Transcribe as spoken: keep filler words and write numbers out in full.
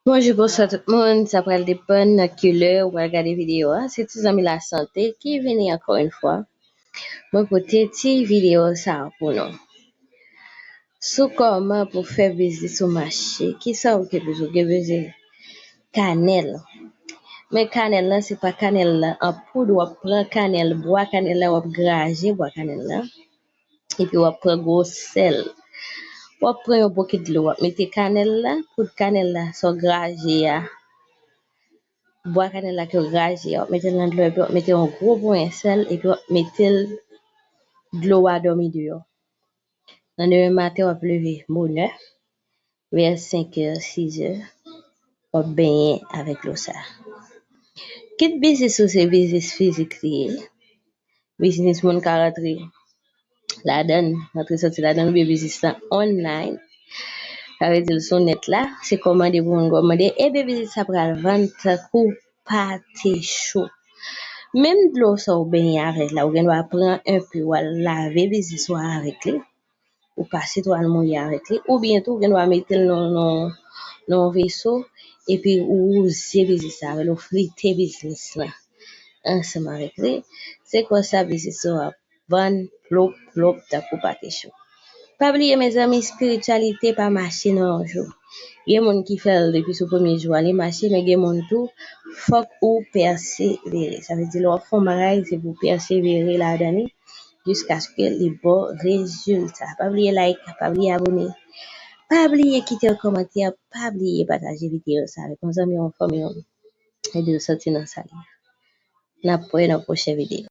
Bonjou, bonswa tout moun. Sa pral depann nan ki lè ou pral gade videyo a. Se ti zanmi lasante ki vini ankò yon fwa. Mwen pote ti videyo sa a pou nou. Sou kòman pou fè biznis ou mache. Kisa ou gen bezwen? Ou gen bezwen kanèl. Men kanèl lan, se pa kanèl lan an poud, w ap pran kanèl, bwa kanèl la, w ap graje bwa kanèl la. Epi w ap pran gwo sèl. W ap pran yon bokit dlo, w ap mete kanèl la, poud kanèl la, sa w graje a, bwa kanèl la ke w graje a, w ap mete l nan dlo, epi w ap mete yon gwo ponyen sèl, epi w ap mete l dlo a dòmi deyò. Nan demen maten, w ap leve bonè, vè senk è, sis è, w ap benyen avèk dlo sa. Kit biznis ou se biznis fizik li ye, biznis moun ka rantre ladan l, rantre soti ladan l, oubyen biznis lan online. Sa vle di l sou nèt la, se kòmande pou moun kòmande, ebyen biznis sa pral vann tankou pate cho. Menm dlo sa w benyen avèk la, ou gen dwa pran enpe, w al lave biznis ou avèk li. Ou pase twal mouye avèk li, oubyen tou, ou gen dwa mete l nan, nan, nan yon veso, epi ou wouze biznis la avè l, ou frite biznis lan ansanm avèk li. Se konsa biznis ou ap vann plop, plop, tankou pate cho. Pa bliye, mezanmi, espirityalite pa mache nan yon jou. Gen moun ki fè l depi sou premye jou a, li mache, men gen moun tou, fòk ou pèsevere. Sa vle di, lè w ap fè yon bagay, se pou w pèsevere ladan li, jiskaske li ba w rezilta. Pa bliye like, pa bliye abone, pa bliye kite yon kòmantè, pa bliye pataje videyo sa avèk yon zanmi, yon fanmi, yon ede w soti nan sa li. N ap wè nan pwochen videyo.